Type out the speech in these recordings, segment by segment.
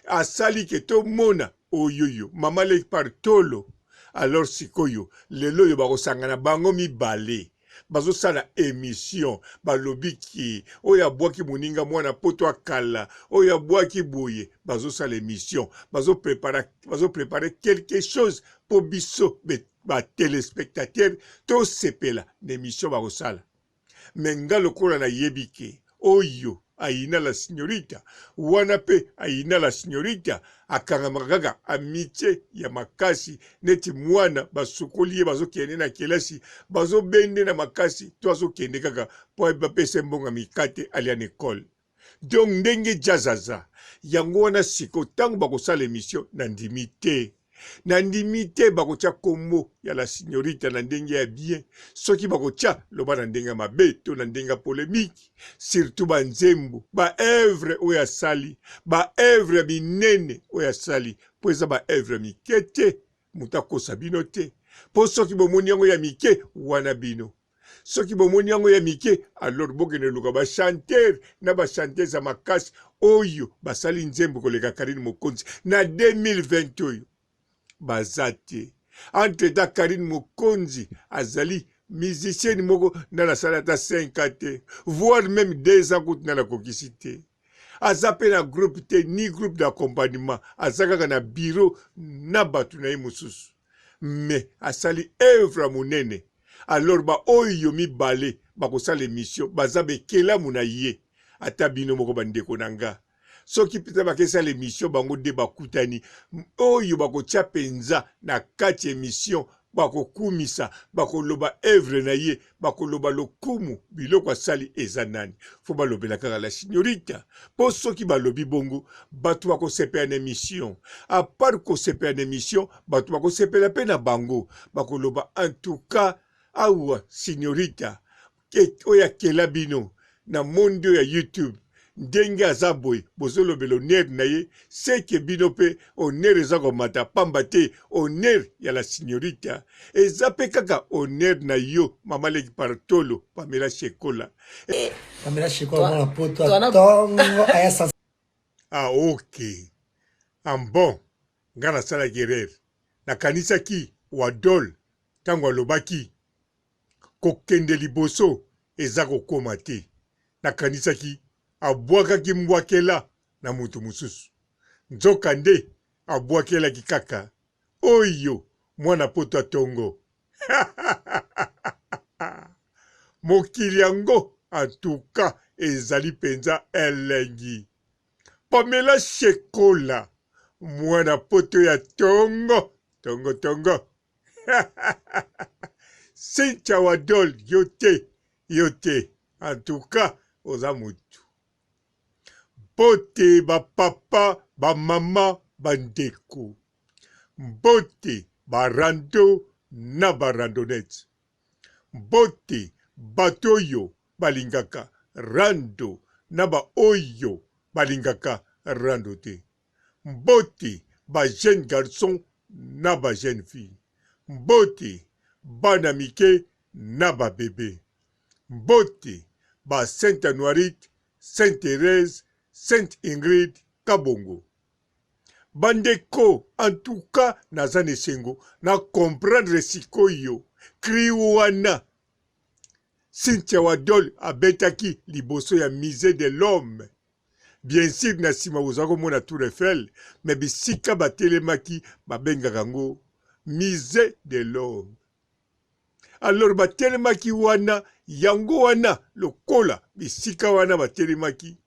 Asali ke tomona oyoyo mama leki par tolo. Alors sikoyo lelo oyo bakosangana bango mibale bazosala emission, balobi ki oyo abwaki moninga mwana poto akala, oyo abwaki boye, bazosala emission, bazo prepare quelque chose po biso ba telespectateurs tosepela na emission bakosala. Mais nga lokola nayebi ke oyo ayina la signorita wana pe ayina la signorita, akangamaka kaka amitie ya makasi neti mwana basukoli ye, bazokende na kelasi, bazobende na makasi to azokende kaka po bapesa ye mbongo ya mikate alia na ecole. Donc ndenge jazz aza yango wana, siko tango bakosala emission nandimi te, nandimi te bakotia kombo ya la signorita na ndenge ya bien. Soki bakotia loba na ndenge ya mabe to na ndenge ya polemique, surtout ba nzembo, ba œuvre oyo asali, ba œuvre ya minene oyo asali, po eza ba œuvre ya mike te, moto akosa bino te, po soki bomoni yango ya mike wana bino Soki bomoni yango ya mike, alors bokende luka ba chanteur na ba chanteuse ya makasi oyo basali nzembo koleka Carine Mokonzi na 2020 oyo baza te. Entre temps Carine Mokonzi azali musicienne moko nani asali ata 5 ans te, voire meme 2 ans kutu nani akokisi te. Aza pe na groupe te ni groupe d'accompagnement, aza kaka na bureau na batu na ye mosusu. Mais asali œuvre ya monene. Alors ba oyo mibale bakosala emission baza ba ekelamu na ye. Ata bino moko ba ndeko na nga soki penza bakesala emission bango nde bakutani, oyo bakotia penza na kati ya emission bakokumisa, bakoloba œuvre na ye, bakoloba lokumu biloko asali eza nani? Faut balobela kaka la signorita, po soki balobi bongo batu bakosepela na emission. A part kosepela na emission, batu bakosepela pe na bango, bakoloba en tout cas awa signorita oyo akela bino na monde oyo ya YouTube ndenge aza boye, bozolobela honneur na ye, seke bino pe honneur eza komata pamba te honneur ya la signorita eza pe kaka honneur na yo mama leki Partolo Pamela Shekola. Pamela Shekola mwana poto tongo aya sans. Ah ok en bon nga nasalaki erreur nakanisaki Wadol tango alobaki Kokende liboso eza kokoma te. Nakanisaki abwakaki mbwakela na moto mosusu. Nzokande abwakelaki kaka oyo mwana poto ya tongo. Mokili yango en tout cas ezali penza elengi. Pamela Shekola mwana poto ya tongo tongo tongo. Cynthia Wadol yo te yo te en tout cas oza mutu. Mbote ba papa ba mama ba ndeko. Mbote ba rando na ba randonnette. Mbote bato oyo balingaka rando na ba oyo balingaka rando te. Mbote ba jeune garçon na ba jeune fille. Mbote bana mike na ba bebe. Mbote ba Saint Anuarite, Saint Therèse, Sainte Ingrid Kabongo. Ba ndeko en tout cas naza na esengo na comprendre sikoyo cri wana Cynthia Wadol abetaki liboso ya musee de l'homme. Bien sur na sima boza komona tour Eiffel mais bisika batelemaki babengaka yango musee de l'homme. Alors batelemaki wana yango wana lokola bisika wana batelemaki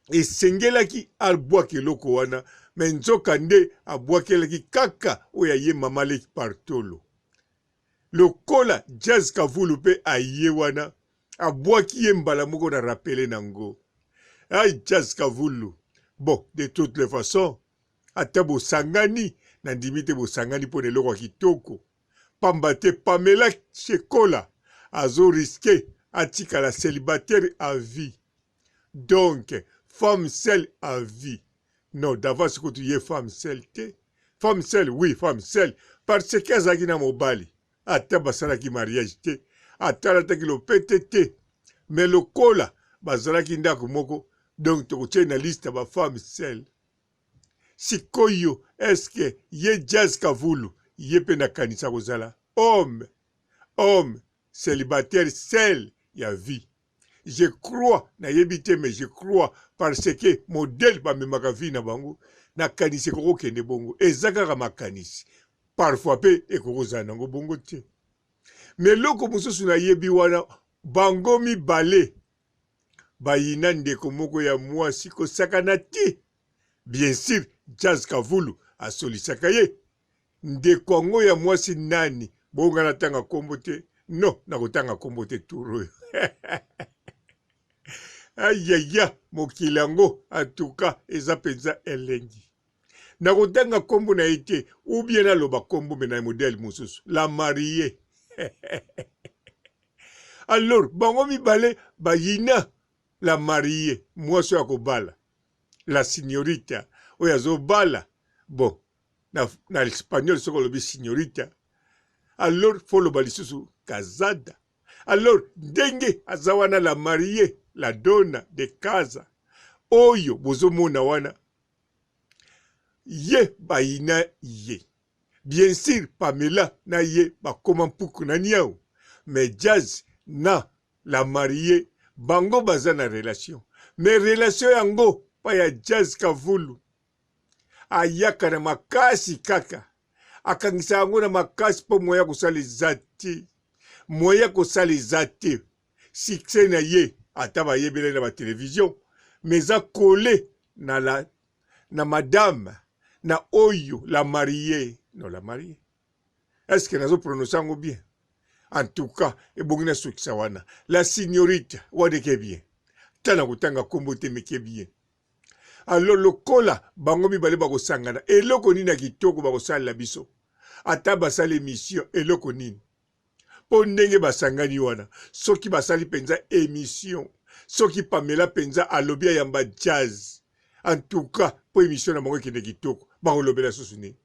esengelaki abwaka eloko wana mais nzoka nde abwakelaki kaka oyo aye mama leki Partolo. Lokola Jazz Kavulu pe aye wana abwaki ye mbala moko na rappele na ngo. Ay Jazz Kavulu bon de toutes les façons ata bosangani na ndimi te bosangani pona eloko ya kitoko pamba te Pamela Shekola azo risque atikala celibataire à vie donc femme seule à vie non d'avance kutu ye femme seule te femme seule oui femme seule parce que azalaki na mobali ata basalaki mariage te ata alataki lopete te mais lokola bazalaki ndako moko donc tokotie na liste ya ba femme seule. Sikoyo est-ce que ye Jazz Kavulu ye pe nakanisa kozala homme homme celibataire seul ya vie? Je crois nayebi te mais je crois parce que modèle bamemaka vie na bango nakanisi ekoki kokende bongo. Eza kaka makanisi parfois pe ekoki kozala nango bongo te. Mais eloko mosusu nayebi wana bango mibale bayina ndeko moko ya muasi kosakana te bien sur jazz kavulu asolisaka ye ndeko yango ya muasi nani bongo nga natanga kombo te non nakotanga kombo te tour oyo ayaya mokili yango antuka eza mpenza elengi nakotanga kombo na ye te ou bien naloba kombo me na modele mosusu la marie Alors bango mibale bayina la marie mwasi oyo akobala la signorita oyo azobala bon na, na espagnol soki olobi signorita alors fo loba lisusu kazada alors ndenge aza wana la marie la dona de casa oyo bozomona wana ye bayina ye Bien sur Pamela na ye bakoma mpuku na niawu mais Jazz na la mariee bango baza na relation mais relation yango pa ya Jazz Kavulu ayaka na makasi kaka akangisa yango na makasi po moyen ya kosala eza te moyen ya kosala eza te succès na ye ata bayebela ye na ba television mais eza colle na la na madame na oyo la marie non la marie est ce que nazo prononce yango bien en tout cas ebongi nasukisa wana la signorite wana eke bien ta na kotanga nkombo te meke bien alors lokola bango mibale bakosangana eloko nini ya kitoko bakosalela biso ata basali emission eloko nini mpo ndenge basangani wana soki basali mpenza emission soki Pamela mpenza alobi ayamba jazz en tout cas mpo emission na bango ekende kitoko bakolobela susu nini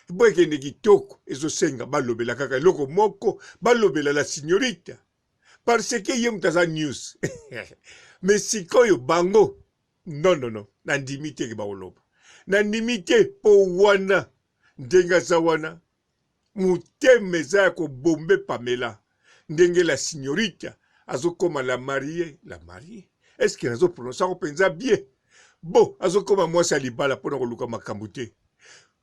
mpo ekende kitoko ezosenga balobela kaka eloko moko balobela la signorita parce que ye moto aza news mais sikoyo bango non non non nandimi te ke bakoloba nandimi te mpo wana ndenge aza wana Motema eza ya ko bombe Pamela ndenge la signorita azokoma la marie la marie est ce que nazo prononce yango penza bien bo azokoma mwasi ya libala pona koluka makambo te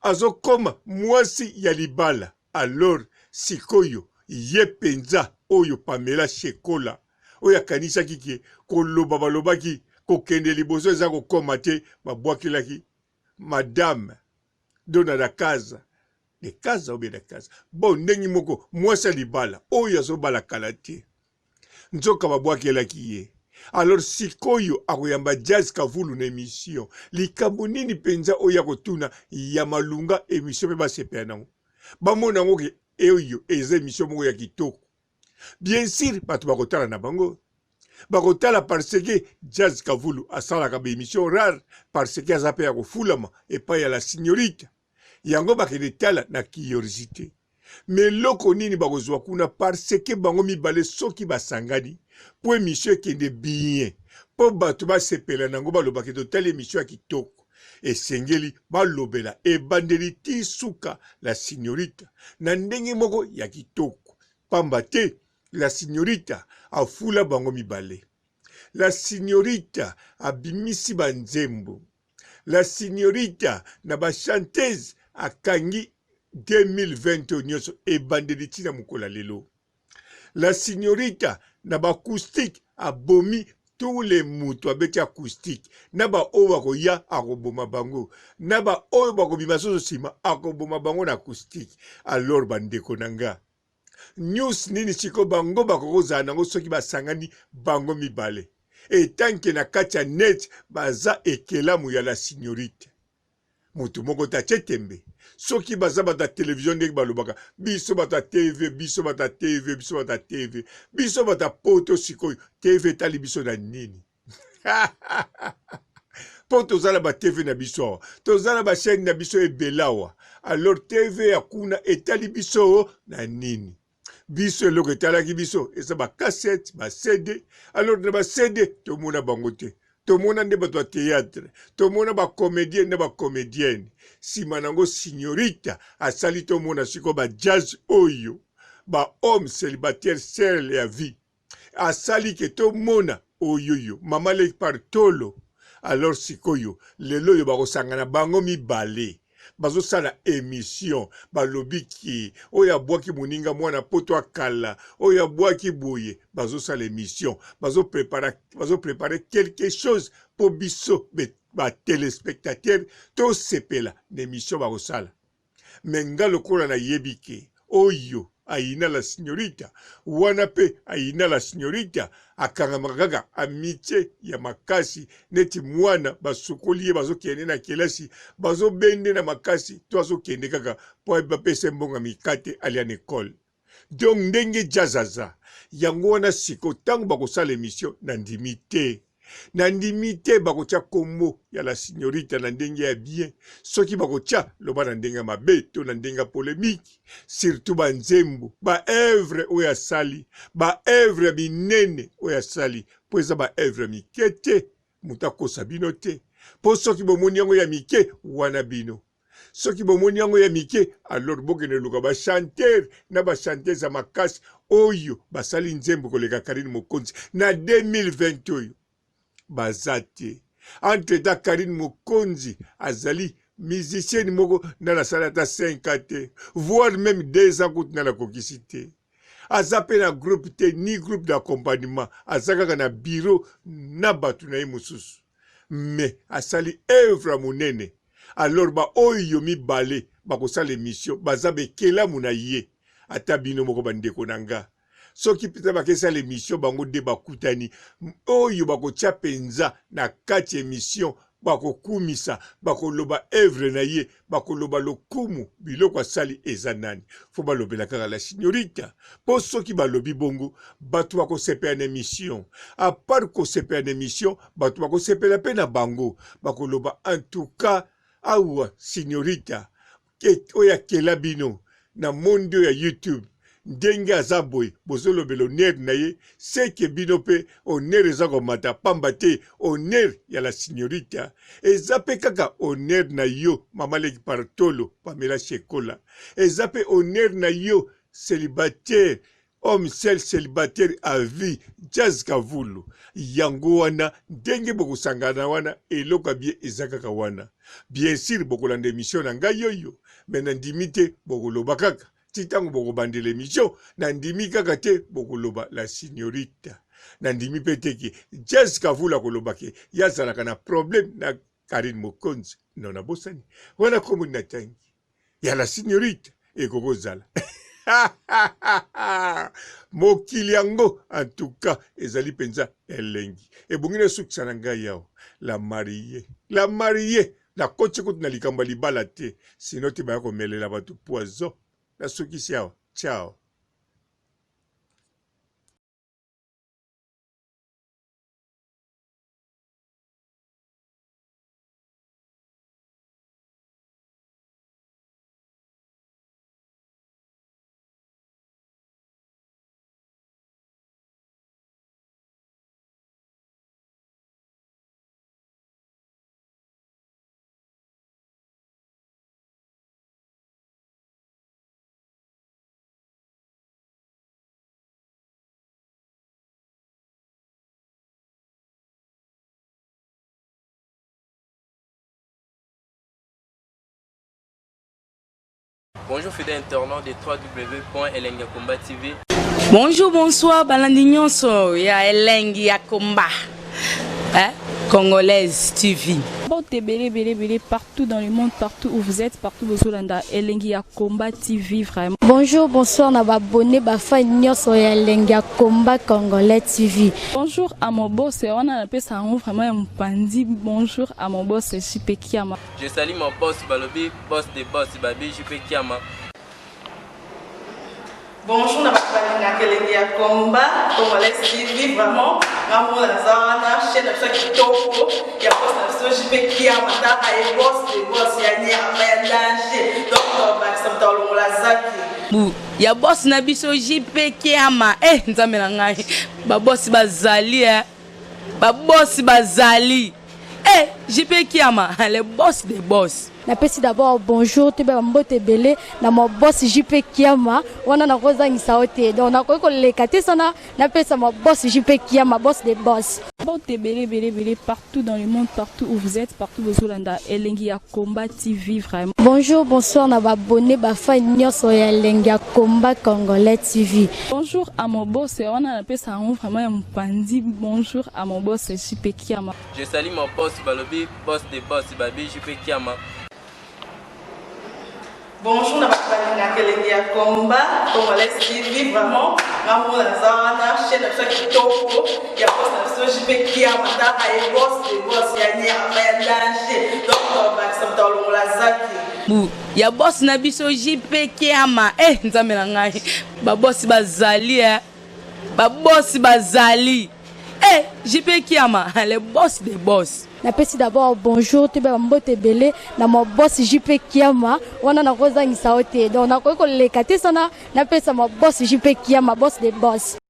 azokoma mwasi ya libala alors sikoyo ye penza oyo Pamela Shekola oyo akanisaki ke koloba balobaki kokende liboso eza kokoma te babwakelaki madame Dona da casa de casa ou bien da casa bon ndenge moko mwasi ya libala oyo azobala kala te nzoka babwakelaki ye alors sikoyo akoyamba jazz kavulu na emission likambo nini mpenza oyo akotuna ya malunga emission mpe basepela nango bamona yango ke oyo eza emission moko ya kitoko bien sur bato bakotala na bango bakotala parce que jazz kavulu asalaka ba émission rare parce que aza mpe ya kofulama epai ya la signorita yango bakende tala na curiosité me eloko nini bakozwa kuna parce que bango mibale soki basangani mpo émission ekende bien mpo bato basepela na yango balobaki totali émission ya kitoko esengeli balobela ebandeli ti suka la signorita na ndenge moko ya kitoko pamba te la signorita afula bango mibale la signorita abimisi banzembo la signorita na ba chanteuse akangi 2020 oyo nyonso ebandeli ti na mokolo ya lelo La signorita na ba acoustique abomi tous les mutu abeti acoustique na ba oyo bakoya akoboma bango na ba oyo bakobima soso sima akoboma bango na acoustique alors bandeko na nga news nini siko bango bakokozala nango soki basangani bango mibale etanke na kati ya net baza ekelamu ya la signorite Moto moko te atie tembe. Soki baza bato ya television ndenge balobaka biso bato ya TV, biso bato ya TV, biso bato ya TV, biso bato ya poto sikoyo TV etali biso na nini? mpo toza na ba TV na biso awa, toza na ba chaîne na biso ebele awa. Alors TV ya kuna etali biso na nini? Biso eloko etalaki biso eza ba cassette, ba CD. Alors na ba CD tomona bango te. Tomona nde bato ya theatre, tomona ba comedien na ba comedienne. Sima nango signorita asali tomona sikoyo ba jazz oyo ba homme celibataire seul ya vie asali ke tomona oyoyo mama leki par tolo. Alors sikoyo lelo oyo bakosangana bango mibale bazosala emission balobi ke oyo abwaki moninga mwana poto akala oyo abwaki boye bazosala emission bazo prepare quelque chose mpo biso ba telespectateur tosepela na emission bakosala. Mais nga lokola nayebi ke oyo ayina la signorita wana pe ayina la signorita akangamaka kaka amitie ya makasi neti mwana basukoli ye bazokende na kelasi bazobende na makasi to azokende kaka po bapesa ye mbongo ya mikate alia na ecole. Donc ndenge jazz aza yango wana siko tango bakosala emission na ndimi te na ndimi te bakotia kombo ya la signorita na ndenge ya bien soki bakotia loba na ndenge ya mabe to na ndenge ya polemique surtout ba nzembo ba oeuvre oyo asali ba oeuvre ya minene oyo asali po eza ba oeuvre ya mike te moto akosa bino te po soki bomoni yango ya mike wana bino Soki bomoni yango ya mike alors bokende luka ba chanteur na ba chanteuse ya makasi oyo basali nzembo koleka Carine Mokonzi na 2020 oyo baza te. Entre temps Carine Mokonzi azali musicienne moko nani asali ata 5 ans te voire meme 2 ans kutu nani akokisi te. Aza pe na groupe te ni groupe d'accompagnement aza kaka na bureau na batu na ye mosusu. Mais asali oeuvre ya munene alors ba oyo mibale bakosala emission baza ba ekelamu na ye ata bino moko ba ndeko na nga soki penza bakesala emission bango nde bakutani oyo bakotia penza na kati ya emission bakokumisa bakoloba oeuvre na ye bakoloba lokumu biloko asali eza nani fo balobela kaka la signorita po soki balobi bongo bato bakosepela na emission apart kosepela na emission bato bakosepela pe na bango bakoloba en tout cas awa signorita oyo akela bino na monde oyo ya youtube ndenge aza boye bozolobela honneur na ye seke bino pe honneur eza komata pamba te honneur ya la signorita eza pe kaka honneur na yo mama leki partolo Pamela Shekola eza pe honneur na yo celibataire homme seul celibataire à vie Jazz Kavulu yango wana ndenge bokosangana wana eloko ya bien eza kaka wana bien sur bokolanda emission na ngai oyo mais nandimi te bokoloba kaka ti tango bokobandela emission nandimi kaka te bokoloba la signorita nandimi pe te ke Jazz Kavulu akoloba ke ye azalaka na problème na Carine Mokonzi non nabosani wana kombo natangi ya la signorita ekoki kozala mokili yango en tout cas ezali mpenza elengi ebongi nasukisa na ngai awa la marie la marie nakoti kutu na likambo ya libala te sino te baya komelela bato poison nasukisi awa ciao. Bonjour fidèle internaute de www.elengiyakomba TV. Bonjour, bonsoir, balandi nyonso ya Elengi ya Komba. Hein? Congolaise TV. Mbote ebele ebele ebele partout dans le monde, partout où vous êtes, partout bozolanda Elengi ya Combat TV vraiment. Bonjour, bonsoir na ba abonné ba fan nyonso ya Elengi ya Combat Congolais TV. Bonjour à mon boss, wana napesa yango vraiment ya mopanzi. Bonjour à mon boss JP Kiama. Je salue mon boss balobi boss de boss babi JP Kiama. Bonjour na bato balingaka elengi ya combat congolais TV vraiment nga moko naza wana chaîne na biso ya kitoko ya boss na biso JP Kiama tala ye boss de boss ya nyama ya danger donc tobakisa moto alongola zaki Bu ya boss na biso JP Kiama eh nzambe na ngai ba boss bazali eh. Babosi bazali. Eh, JP Kiama, le boss des boss. Napesi d'abord bonjour, toyeba bambote ebele na ma boss JP Kiama. Wana nakozangisa yo te, donc nakoki koleka te sana napesa ma boss JP Kiama, boss des boss. Mbote ebele ebele ebele partout dans le monde, partout où vous êtes, partout bozolanda Elengi ya Combat TV vraiment. Bonjour, bonsoir na baabonnés, bafans nyonso ya Elengi ya Combat Congolais TV. Bonjour à mon boss, wana napesa yango vraiment ya mopanzi. Bonjour à mon boss JP Kiama. Je salue mon boss balobi, boss de boss babi JP Kiama. Bonjour na bato balingaka Elengi ya Combat Congolais TV. Vraiment, nga moko naza wana, chaîne na biso ya kitoko ya boss na biso JP Kiama. Taka ye, boss de boss ya nyama ya danger. Donc tobakisa moto alongola zaki. Bu ya boss na biso JP Kiama. Eh, nzambe na ngai, babosi bazali, eh. Babosi bazali. Eh, JP Kiama, le boss des boss. Napesi d'abord bonjour, toyeba bambote ebele na ma boss JP Kiama. Wana nakozangisa yo te, donc nakoki koleka te sana napesa ma boss JP Kiama, boss des boss.